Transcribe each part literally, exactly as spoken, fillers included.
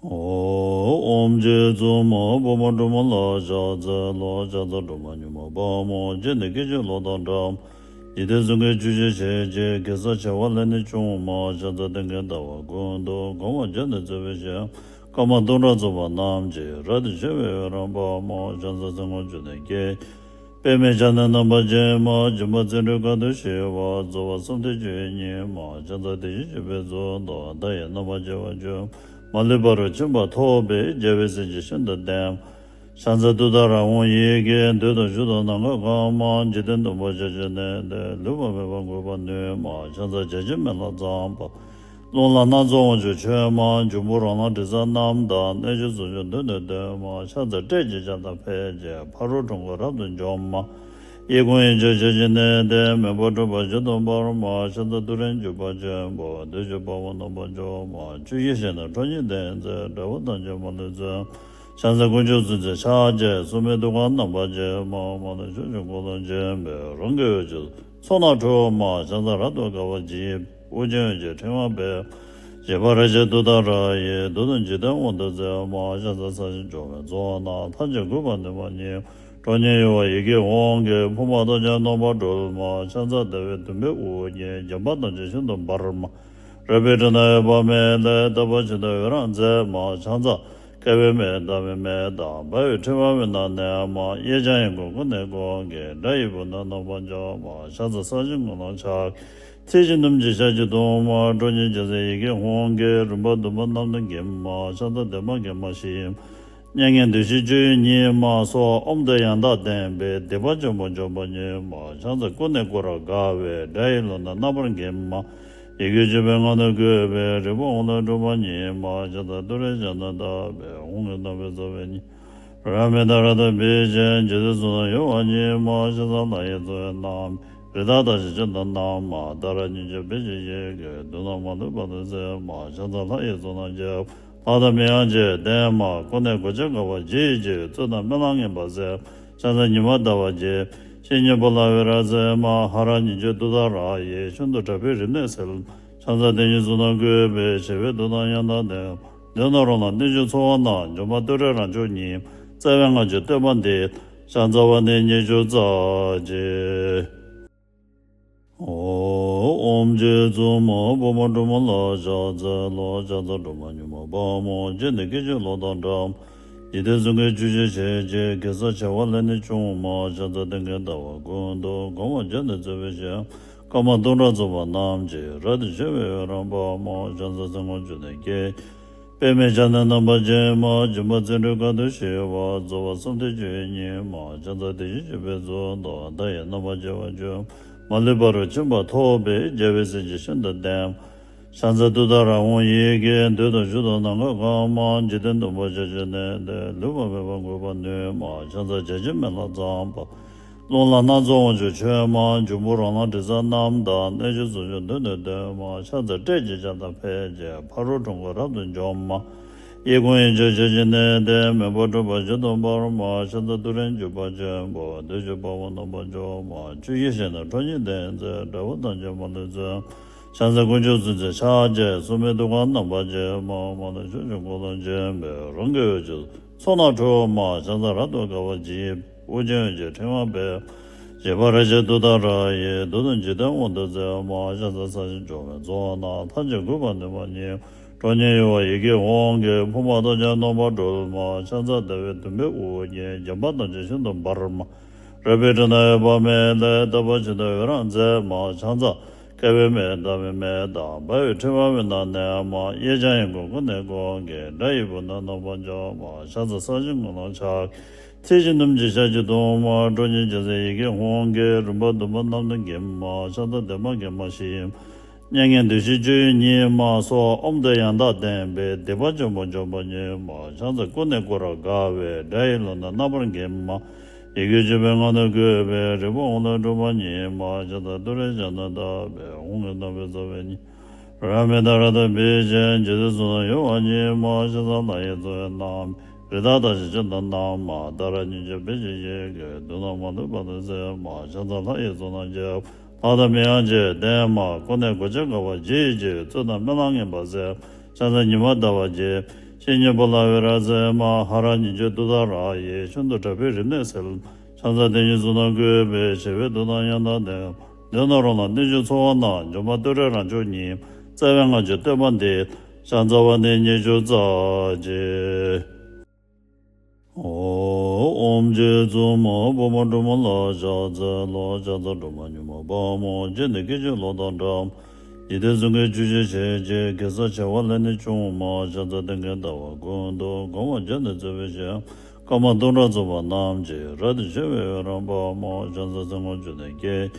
ཨོཾ། རྗེ་བཙུན་མ་འཕགས་མ་སྒྲོལ་མ་ལ་ཕྱག་འཚལ་ལོ། ཕྱག་འཚལ་སྒྲོལ་མ་མྱུར་མ་དཔའ་མོ། སྤྱན་ནི་སྐད་ཅིག་གློག་དང་འདྲ། འཇིག་རྟེན་གསུམ་མགོན་ཆུ་སྐྱེས་ཞལ་གཅིག་གེ་སར་བྱེ་བ་ལས་ནི་བྱུང་མ། ཕྱག་འཚལ་ཏིང་ཀའི་ཟླ་བ་ཀུན་ཏུ་དགོངས་པ་རྒྱ་ནི་རྩོད་པའི་ཞལ། སྐར་མ་སྟོང་ཕྲག་ཚོགས་པ་རྣམས་ཀྱིས་རབ་ཏུ་ཕྱེ་བའི་འོད་རབ་འབར་མ། ཕྱག་འཚལ་སེར་སྔོ་ཆུ་ནས་སྐྱེས། པདྨས་ཕྱག་ན་བསྣམས་པ་ཅན་མ། འཇིགས་པ་བརྩོན་འགྲུས་དཀའ་ཐུབ་ཞི་བ། རྩོལ་བ་གསུམ་མཐུན་སྤྱོད་ཡུལ་ཉིད་མ། ཕྱག་འཚལ་དེ་བཞིན་གཤེགས་པའི་གཙུག་ཏོར། མཐའ་ཡས་རྣམ་པར་རྒྱལ་བ་སྤྱོད་མ་ལུས་པ་རུ་ཕྱིན་པ་ཐོབ་པའི་རྒྱལ་བའི་སྲས་ཀྱིས་ཤིན་ཏུ་བསྟེན། ཕྱག་འཚལ་ཏུཏྟཱ་ར་ཧཱུྃ་ཡི་གེ། མདུན་དུ་བཞུགས་དང་ནམ་མཁའ་གང་མ། འཇིག་རྟེན་སྡུག་པ་ཞི་བྱེད་ནི་སྟེ། ལུས་པ་མེད་པར་འགུགས་པར་ནུས་མ། ཕྱག་འཚལ་བྱ་བྱེད་མེ་ལྷ་ཚངས་པ། རླུང་ལྷ་སྣ་ཚོགས་དབང་ཕྱུག་མཆོད་མ། འབྱུང་པོ་རང་སྣང་དྲི་ཟ་རྣམས་དང་། གནོད་སྦྱིན་གསུམ་མཆོག་མདུན་དུ་འདོན་མ། ཕྱག་འཚལ་སྲས་ཀྱི་ཞབས་དང་ཕལ་ཆེར། ཕ་རོལ་འཁྲུལ་འཁོར་རབ་ཏུ་འཇོམས་མ། གཡས་བསྐུམ་གཡོན་བརྐྱང་ཞི་བྱེད་ནི་སྟེ། མོས་པ་འཁྲུལ་པ་ཞི་དུ་འབར་མ། ཕྱག་འཚལ་ཏུ་རེ་འཇུག་པ་ཆེན་པོ། བདུད་ཀྱི་དཔའ་བོ་རྣམ་པར་འཇོམས་མ། ཆུ་སྐྱེས་ཞལ་ནི་ཁྲོ་གཉེར་ལྡན་མཛད། དགྲ་བོ་ཐམས་ཅད་མ་ལུས་མཛད། ཕྱག་འཚལ་དཀོན་མཆོག་གསུམ་མཚོན་ཕྱག་རྒྱའི། སྲུང་མའི་ཐུགས་ཀར་རྣམ་པར་བརྒྱན་མ། མ་ལུས་ཕྱོགས་བཅུར་འཁོར་ལོ་བརྒྱན་པའི། རང་གི་འོད་ཀྱི་ཚོགས་རྣམས་འཁྲུག་མ། ཕྱག་འཚལ་རབ་ཏུ་དགའ་བ་བརྗིད། དབུ་ཅན་འོད་ཀྱི་ཕྲེང་བ་སྤེལ། བཞད་པ་རལ་གཅིག་ཏུ་ཏཱ་ར་ཡིས། བདུད་དང་འཇིག་རྟེན་དབང་དུ་མཛད་མ། ཕྱག་འཚལ་ས་གཞི་སྦྱོར་བའི་ཚོགས་རྣམས། ཐམས་ཅད་འགུགས་པར་ནུས་པ་ཉིད། ཁྲོ་གཉེར་གཡོ་བ་ཡི་གེ་ཧཱུྃ་གིས། ཕུང་པོ་ཐམས་ཅད་རྣམ་པར་སྒྲོལ་མ། ཕྱག་འཚལ་བདེ་བའི་དུམ་པའི་དབུ་རྒྱན། བརྒྱ་པ་ཐམས་ཅད་ཤིན་ཏུ་འབར་མ། རལ་པའི་སྤྲིན་དང་འོད་དཔག་མེད་ལས། བཏབ་པ་ཆེན་པོའི་འོད་རབ་མཛད་མ། ཕྱག་འཚལ་བསྐལ་པའི་མེ་ལྟ་བུའི་མེ་དང་། འབར་བའི་ཕྲེང་བའི་འོད་རྣམས་མནན་མ། གཡས་བརྐྱང་གཡོན་བསྐུམ་ཀུན་ནས་བསྐོར་གྱིས། དགྲ་ཡི་དཔུང་རྣམས་རྣམ་པར་འཇོམས་མ། ཕྱག་འཚལ་ས་གཞིའི་ངོས་ལ་ཕྱག་གིས། མཐིལ་གྱིས་བསྣུན་ཅིང་ཞབས་ཀྱིས་བརྡུང་མ། ཁྲོ་གཉེར་ལྗང་སེར་ཡི་གེ་ཧཱུྃ་གིས། རིམ་པ་བདུན་པོ་རྣམས་དང་གྱེས་མ། ཕྱག་འཚལ་བདེ་མ་དགེ་མ་ཞི་མ། མྱ་ངན་འདུལ་ཞིང་སྤྱོད་ཡུལ་ཉིད་མ། སྭཱ་ཧཱ་ཨོཾ་དེ་ཡང་དག་ལྡན་པས། སྡིག་པ་ཆེན་པོ་འཇོམས་པ་ཉིད་མ། ཕྱག་འཚལ་ཀུན་ནས་བསྐོར་རབ་དགའ་བའི། དགྲ་ཡི་ལུས་རྣམས་རྣམ་པར་འགེམས་མ། ཡི་གེ་བཅུ་པའི་ངག་ནི་བཀོད་པའི། རིག་པ་དབང་ལས་གྲུབ་པ་ཉིད་མ། ཕྱག་འཚལ་ཏུ་རེ་ཕྱག་ན་བཏབ་པས། ཧཱུྃ་གི་རྣམ་པར་རྩེ་བའི་ཉི་ར་མི་དྷ་རཀྟ་བིས་ཀྱང་། འཇིག་རྟེན་གསུམ་རྣམས་གཡོ་བ་ཉིད་མ། ཕྱག་འཚལ་ལྷ་ཡི་གཙུག་ཏོར་རྣམས། རི་དྭགས་ཐམས་ཅད་སྤྱན་དུ་བསྣམས་མ། ཏཱ་ར་གཉིས་བརྗོད་ཕཊ་ཀྱི་ཡི་གེས། བདུད་རྣམས་མ་ལུས་པ་དང་བསྲེས་མ། ཕྱག་འཚལ་ལྷ་ཡི་གཙུག་ན་འཇགས། ལྷ་དང་མིའི་དབྱངས་ཀྱིས་ལྡན་མ། ཀུན་ནས་གོ་ཆ་དགའ་བ་བརྗིད་ཀྱིས། ཚོགས་རྣམས་སྨོན་ལམ་ངེས་པར་གསལ། ཕྱག་འཚལ་ཉི་མ་ཟླ་བ་རྒྱས། བཤེས་གཉེན་བུ་ལ་འོད་རབ་མཛད་མ། ཧ་ར་གཉིས་བརྗོད་ཏུཏྟཱ་ར་ཡིས། ཤིན་ཏུ་དྲག་པོའི་རིམས་ནད་སེལ། ཕྱག་འཚལ་དེ་ཉིད་གཟུགས་རྣམས་བཀོད་པའི། ཞི་བའི་མཐུ་དང་ཡང་དག་ལྡན། གདོན་དང་རོ་ལངས་གནོད་སྦྱིན་ཚོགས་རྣམས། འཇོམས་པ་ཏུ་རེ་རང་མཆོག་ཉིད། བརྩེ་བའི་སྔགས་ཀྱི་བསྟོད་པ་འདི། ཕྱག་འཚལ་བ་ནི་ཉི་ཤུ་རྩ་གཅིག། ཨོཾ། རྗེ་བཙུན་མ་འཕགས་མ་སྒྲོལ་མ་ལ་ཕྱག་འཚལ་ལོ། ཕྱག་འཚལ་སྒྲོལ་མ་མྱུར་མ་དཔའ་མོ། སྤྱན་ནི་སྐད་ཅིག་གློག་དང་འདྲ། འཇིག་རྟེན་གསུམ་མགོན་ཆུ་སྐྱེས་ཞལ་གཅིག་གེ་སར་བྱེ་བ་ལས་ནི་བྱུང་མ། ཕྱག་འཚལ་ཏིང་ཀའི་ཟླ་བ་ཀུན་ཏུ། དགོངས་པ་རྒྱ་ནི་རྩོད་པའི་ཞལ། སྐར་མ་སྟོང་ཕྲག་ཚོགས་པ་རྣམས་ཀྱིས། རབ་ཏུ་ཕྱེ་བའི་འོད་རབ་འབར་མ། ཕྱག་འཚལ་སེར་སྔོ་ཆུ་ནས་སྐྱེས། པདྨས་ཕྱག་ན་བསྣམས་པ་ཅན་མ། འཇིགས་པ་བརྩོན་འགྲུས་དཀའ་ཐུབ་ཞི་བ། རྩོལ་བ་གསུམ་མཐུན་སྤྱོད་ཡུལ་ཉིད་མ། ཕྱག་འཚལ་དེ་བཞིན་གཤེགས་པའི་གཙུག་ཏོར། མཐའ་ཡས་རྣམ་པར་རྒྱལ་བ་སྤྱོད་མ་ལུས་པ་རུ་ཕྱིན་པ་ཐོབ་པའི། རྒྱལ་བའི་སྲས་ཀྱིས་ཤིན་ཏུ་བསྟེན། ཕྱག་འཚལ་ཏུཏྟཱ་ར་ཧཱུྃ་ཡི་གེ། མདུན་དུ་བཞུགས་དང་ནམ་མཁའ་གང་མ། འཇིག་རྟེན་སྡུག་པ་ཞི་བྱེད་ནི་སྟེ། ལུས་པ་མེད་པར་འགུགས་པར་ནུས་མ། ཕྱག་འཚལ་བྱ་བྱེད་མེ་ལྷ་ཚངས་པ། རླུང་ལྷ་སྣ་ཚོགས་དབང་ཕྱུག་མཆོད་མ། འབྱུང་པོ་རང་སྣང་དྲི་ཟ་རྣམས་དང་། གནོད་སྦྱིན་གསུམ་མཆོག་མདུན་དུ་འདོན་མ། ཕྱག་འཚལ་སྲས་ཀྱི་ཞབས་དང་ཕལ་ཆེར། ཕ་རོལ་འཁྲུལ་འཁོར་རབ་ཏུ་འཇོམས་མ། གཡས་བསྐུམ་གཡོན་བརྐྱང་ཞི་བྱེད་ནི་སྟེ། མོས་པ་འཁྲུལ་པ་ཞི་དུ་འབར་མ། ཕྱག་འཚལ་ཏུ་རེ་འཇུག་པ་ཆེན་པོ། བདུད་ཀྱི་དཔའ་བོ་རྣམ་པར་འཇོམས་མ། ཆུ་སྐྱེས་ཞལ་ནི་ཁྲོ་གཉེར་ལྡན་མཛད། དགྲ་བོ་ཐམས་ཅད་མ་ལུས་མཛད། ཕྱག་འཚལ་དཀོན་མཆོག་གསུམ་མཚོན་ཕྱག་རྒྱའི། སྲུང་མའི་ཐུགས་ཀར་རྣམ་པར་བརྒྱན་མ། མ་ལུས་ཕྱོགས་བཅུར་འཁོར་ལོ་བརྒྱན་པའི། རང་གི་འོད་ཀྱི་ཚོགས་རྣམས་འཁྲུག་མ། ཕྱག་འཚལ་རབ་ཏུ་དགའ་བ་བརྗིད། དབུ་ཅན་འོད་ཀྱི་ཕྲེང་བ་སྤེལ། བཞད་པ་རལ་གཅིག་ཏུ་ཏཱ་ར་ཡིས། བདུད་དང་འཇིག་རྟེན་དབང་དུ་མཛད་མ། ཕྱག་འཚལ་ས་གཞིར་སྦྱོར་བའི་ཚོགས་རྣམས། ཐམས་ཅད་འགུགས་པར་ནུས་པ་ཉིད། ཁྲོ་གཉེར་གཡོ་བ་ཡི་གེ་ཧཱུྃ་གིས། ཕུང་པོ་ཐམས་ཅད་རྣམ་པར་སྒྲོལ་མ། ཕྱག་འཚལ་བདེ་བའི་དུམ་པའི་དབུ་རྒྱན། བརྒྱ་པ་ཐམས་ཅད་ཤིན་ཏུ་འབར་མ། རལ་པའི་སྤྲིན་དང་འོད་དཔག་མེད་ལས། བཏབ་པ་ཆེན་པོའི་འོད་རབ་མཛད་མ། ཕྱག་འཚལ་བསྐལ་པའི་མེ་ལྟ་བུའི་མེ་དང་། འབར་བའི་ཕྲེང་བའི་འོད་རྣམས་མནན་མ། གཡས་བརྐྱང་གཡོན་བསྐུམ་ཀུན་ནས་བསྐོར་གྱིས། དགྲ་ཡི་དཔུང་རྣམས་རྣམ་པར་འཇོམས་མ། ཕྱག་འཚལ་ས་གཞིའི་ངོས་ལ་ཕྱག་གིས། མཐིལ་གྱིས་བསྣུན་ཅིང་ཞབས་ཀྱིས་བརྡུང་མ། ཁྲོ་གཉེར་ལྗང་སེར་ཡི་གེ་ཧཱུྃ་གིས། རིམ་པ་བདུན་པོ་རྣམས་དང་གྱེས་མ། ཕྱག་འཚལ་བདེ་མ་དགེ་མ་ཞི་མ། མྱ་ངན་འདུལ་ཞིང་སྤྱོད་ཡུལ་ཉིད་མ། སྭཱ་ཧཱ་ཨོཾ་དེ་ཡང་དག་ལྡན་པས། སྡིག་པ་ཆེན་པོ་འཇོམས་པ་ཉིད་མ། ཕྱག་འཚལ་ཀུན་ནས་བསྐོར་རབ་དགའ་བའི། དགྲ་ཡི་ལུས་རྣམས་རྣམ་པར་འགེམས་མ། ཡི་གེ་བཅུ་པའི་ངག་ནི་བཀོད་པའི། རིག་པ་དབང་ལས་གྲུབ་པ་ཉིད་མ། ཕྱག་འཚལ་ཏུ་རེ་ཕྱག་ན་བཏབ་པས། ཧཱུྃ་གི་རྣམ་པར་རྩེ་བའི་ཉི་ར་མི་དྷ་རཀྟ་བིས་ཀྱང་། འཇིག་རྟེན་གསུམ་རྣམས་གཡོ་བ་ཉིད་མ། ཕྱག་འཚལ་ལྷ་ཡི་གཙུག་ཏོར་རྣམས། རི་དྭགས་ཐམས་ཅད་སྤྱན་དུ་བསྣམས་མ། ཏཱ་ར་གཉིས་བརྗོད་ཕཊ་ཀྱི་ཡི་གེས། བདུད་རྣམས་མ་ལུས་པ་དང་བསྲེས་མ། ཕྱག་འཚལ་ལྷ་ཡི་གཙུག་ན་འཇགས། ལྷ་དང་མིའི་དབྱངས་ཀྱིས་ལྡན་མ། ཀུན་ནས་གོ་ཆ་དགའ་བ་བརྗིད་ཀྱིས། ཚོགས་རྣམས་སྨོན་ལམ་ངེས་པར་གསལ། ཕྱག་འཚལ་ཉི་མ་ཟླ་བ་རྒྱས། བཤེས་གཉེན་པོ་ལ་བེ་ར་ཙེ་མ། ཧ་ར་ཉི་ཅོ་ཏུ་ད་ར་ཡེ། ཤིན་ཏུ་དྲག་པོའི་རིམས་ནད་སེལ། ཕྱག་འཚལ་དེ་བཞིན་གཟུགས་དང་སྐུ་བས་བྱས་པའི་མཐུ་དང་ཡང་དག་ལྡན། མདུན་ན་རོ་ལངས་གནོད་སྦྱིན་ཚོགས་པ་རྣམས། འབྱུང་པོ་སྟོད་ར་རང་ཕྱོགས་ཉིད། བརྩེ་བའི་ང་རྒྱལ་བསྟོད་པ་འདི། ཕྱག་འཚལ་བ་ནི་ཉེར་བཅུ་རྩ་གཅིག་ཨོཾ་རྗེ་བཙུན་མ་དཔའ་མོ་སྒྲོལ་མ་ལ་ཕྱག་འཚལ་ལོ། ཕྱག་འཚལ་སྒྲོལ་མ་མྱུར་མ་དཔའ་མོ། སྤྱན་ནི་སྐད་ཅིག་གློག་དང་འདྲ། འཇིག་རྟེན་གསུམ་མགོན་ཆུ་སྐྱེས་ཞལ་གཅིག་གེ་སར་བྱེ་བ་ལས་ནི་བྱུང་མ། ཕྱག་འཚལ་ཏིང་ངེ་འདའ་བ་ཀུན་ཏུ། དགོངས་པ་རྒྱ་ནི་རྩོད་པའི་ཞལ། ཀ་མ་ཏུ་འདྲ་རྩོད་པ་རྣམས་ཀྱིས། རབ་ཏུ་ཕྱེ་བའི་འོད་རབ་འབར་མ། ཕྱག་འཚལ་སེམས་ཀུན་འགྱུ་འདུན་སྐྱེས།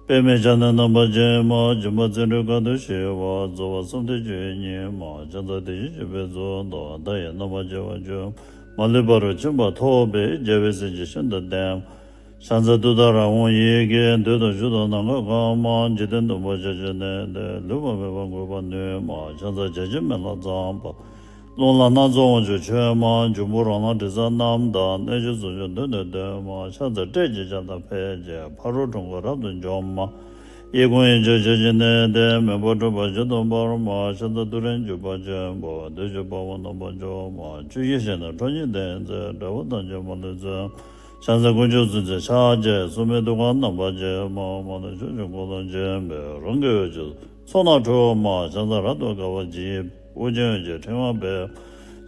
པདྨས་ཕྱག་ནི་རྣམ་པར་བརྒྱན་མ། འཇིགས་པ་བརྩོན་འགྲུས་དཀའ་ཐུབ་ཞི་བ། རྩོལ་བ་གསུམ་མཐའི་སྤྱོད་ཡུལ་ཉིད་མ། ཕྱག་འཚལ་དེ་བཞིན་གཤེགས་པའི་གཙུག་ཏོར། མཐའ་ཡས་རྣམ་པར་རྒྱལ་བ་སྤྱོད་མ་ལུས་ཕ་རོལ་ཕྱིན་པ་ཐོབ་པའི། རྒྱལ་བའི་སྲས་ཀྱིས་ཤིན་ཏུ་བསྟེན་མ། ཕྱག་འཚལ་ཏུཏྟཱ་ར་ཧཱུྃ་ཡི་གེ། འདོད་དང་ཞུ་དང་ནམ་མཁའ་གང་མ། འཇིག་རྟེན་བདུན་པོ་ཞལ་བཞུགས་གནས་ཏེ། ལུས་པ་མེད་པར་འགུགས་པར་ནུས་མ། ཕྱག་འཚལ་བྱ་བྱེད་མེ་ལྷ་ཚངས་པ། རླུང་ལྷ་སྣ་ཚོགས་དབང་ཕྱུག་མཆོད་མ། འབྱུང་པོ་རང་སྣང་དྲི་ཟ་རྣམས་དང་། གནོད་སྦྱིན་གཟུགས་མཆོག་མདུན་དུ་འདོན་མ། ཕྱག་འཚལ་ཏྲཊ་ཅེས་བྱ་དང་ཕཊ་ཅེས། ཕ་རོལ་འཁྲུལ་འཁོར་རབ་ཏུ་འཇོམས་མ། གཡས་བསྐུམ་གཡོན་བརྐྱང་ཞལ་བཞུགས་གནས་ཏེ། མེ་དཔུང་འཁྲུགས་པ་ཞིག་ཏུ་འབར་མ། ཕྱག་འཚལ་ཏུ་རེ་འཇུག་པ་ཆེན་པོ། བདུད་ཀྱི་དཔའ་བོ་རྣམ་པར་འཇོམས་མ། ཆུ་སྐྱེས་ཞལ་ནི་ཁྲོ་གཉེར་ལྡན་མཛད། དགྲ་བོ་ཐམས་ཅད་མ་ལུས་མཚོན། ཕྱག་འཚལ་དཀོན་མཆོག་གསུམ་མཚོན་ཕྱག་རྒྱའི། སྲུང་མའི་ཐུགས་ཀར་རྣམ་པར་བརྒྱན་མ། མ་ལུས་ཕྱོགས་བཅུ་འཁོར་དང་བཅས་པའི། རང་གི་འོད་ཀྱི་ཚོགས་རྣམས་འཁྲུགས་མ། ཕྱག་འཚལ་རབ་ཏུ་དགའ་བ་བརྗིད། དབུ་རྒྱན་འོད་ཀྱི་ཕྲེང་བ་སྤེལ།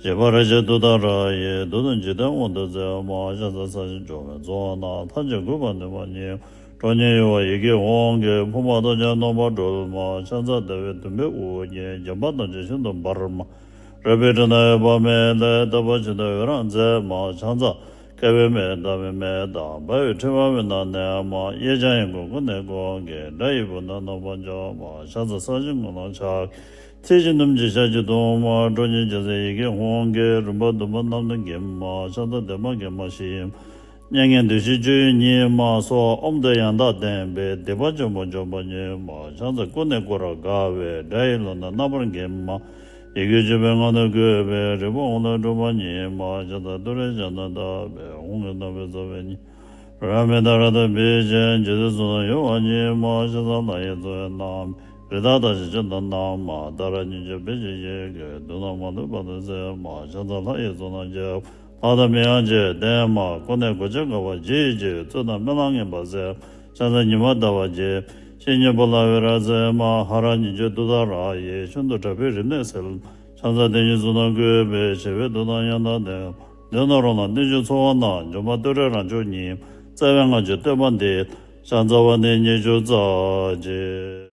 བཞད་པ་རལ་གྲི་ཏུཏྟཱ་ར་ཡིས། མདུན་དུ་འཇིག་རྟེན་དབང་དུ་མཛད་མ། ཕྱག་འཚལ་ས་གཞི་འཇོམས་པའི་གཙུག་ན། ཐམས་ཅད་འགུགས་པར་ནུས་པ་ཉིད། ཁྲོ་གཉེར་གཡོ་བ་ཡི་གེ་ཧཱུྃ་གིས། ཕུང་པོ་ཐམས་ཅད་རྣམ་པར་སྒྲོལ་མ། ཕྱག་འཚལ་ཟླ་བའི་དུམ་བུས་དབུ་བརྒྱན། བྱམས་པ་ཐམས་ཅད་ཤིན་ཏུ་འབར་མ། རོལ་པའི་ཁྲོད་ན་འོད་དཔག་མེད་ལས། བཏབ་པ་ཆུ་ལྟར་འོད་རབ་མཛད་མ། ཕྱག་འཚལ་བསྐལ་པའི་མེ་ལྟ་བུའི་མེ་དང་། འབར་བའི་ཕྲེང་བ་དབུས་ན་གནས་མ། གཡས་བརྐྱང་གཡོན་བསྐུམ་ཀུན་ནས་བསྐོར་གྱིས། དགྲ་ཡི་དཔུང་རྣམས་རྣམ་པར་འཇོམས་མ། ཕྱག་འཚལ་ས་གཞིའི་ངོས་ལ་ཕྱག་གི། མཐིལ་གྱིས་བསྣུན་ཅིང་ཞབས་ཀྱིས་བརྡུང་མ། ཁྲོ་གཉེར་རྒྱལ་མཚན་ཡི་གེ་ཧཱུྃ་གིས། རིམ་པ་བདུན་པོ་རྣམས་ནི་འགེམས་མ། ཕྱག་འཚལ་བདེ་མ་དགེ་མ་བཞི་ཡི། མྱ་ངན་འདུལ་ཞིང་སྤྱོད་ཡུལ་ཉིད་མ། སྭཱ་ཧཱ་ཨོཾ་དེ་ཡང་དག་ལྡན་པས། སྡིག་པ་ཆེན་པོ་འཇོམས་པ་ཉིད་མ། ཕྱག་འཚལ་ཀུན་ནས་བསྐོར་རབ་དགའ་བའི། དགྲ་ཡི་ལུས་རྣམས་རྣམ་པར་འགེམས་མ། ཡི་གེ་བཅུ་པའི་ངག་ནི་བཀོད་པའི། རིག་པ་ཧཱུྃ་ལས་སྒྲོགས་པ་ཉིད་མ། ཕྱག་འཚལ་ཏུ་རེ་ཤ་ནི་ལྟ་བུའི། ཧཱུྃ་གི་རྣམ་པའི་རྩ་བའི་ཉིད། རོལ་པ་མི་ལྟར་རབ་ཏུ་ཕུད་ཅིང་། འཇིག་རྟེན་གསུམ་དུ་གཡོ་བ་ཉིད་མ། ཕྱག་འཚལ་ལྷ་ཡི་གཙུག་ནས། རི་དྭགས་དང་བྱ་ཁྱུང་དང་རྣམས་མ། ཏཱ་ར་གཉིས་བརྗོད་ཕཊ་ཅེས་བགྱི་གི། བདུད་རྣམས་མ་ལུས་བར་དུ་བསལ་མ། ཕྱག་འཚལ་ལྷ་ཡི་གཙུག་ན་མཇལ། ལྷ་དང་མིའི་དབྱངས་ཀྱིས་ལྡན་མ། ཀུན་ནས་གོ་ཆ་དགའ་བ་བརྗིད་ཅིང་། བཙོན་དང་སྨོན་ལམ་ངན་པ་སེལ། ཕྱག་འཚལ་ཉི་མ་ཟླ་བ་རྗེ། བཤེས་གཉེན་པོ་ལ་བེ་ར་ཙེ་མ། ཧ་ར་ཉི་ཅོ་ཏུཏྟཱ་ར་ཡིས། ཤིན་ཏུ་དྲག་པོའི་རིམས་ནད་སེལ། ཕྱག་འཚལ་དེ་བཞིན་གཟུགས་དང་སྐུ་བས། བྱས་པའི་མཐུ་དང་ཡང་དག་ལྡན། མདུན་ན་རོ་ལངས་གནོད་སྦྱིན་ཚོགས་པ་རྣམས། འབྱུང་པོ་སྟོད་ར་རང་ཕྱོགས་ཉིད། བརྩེ་བའི་ང་རྒྱལ་བསྟོད་པ་འདི། ཕྱག་འཚལ་བ་ནི་ཉེར་བཅུ་རྩ་གཅིག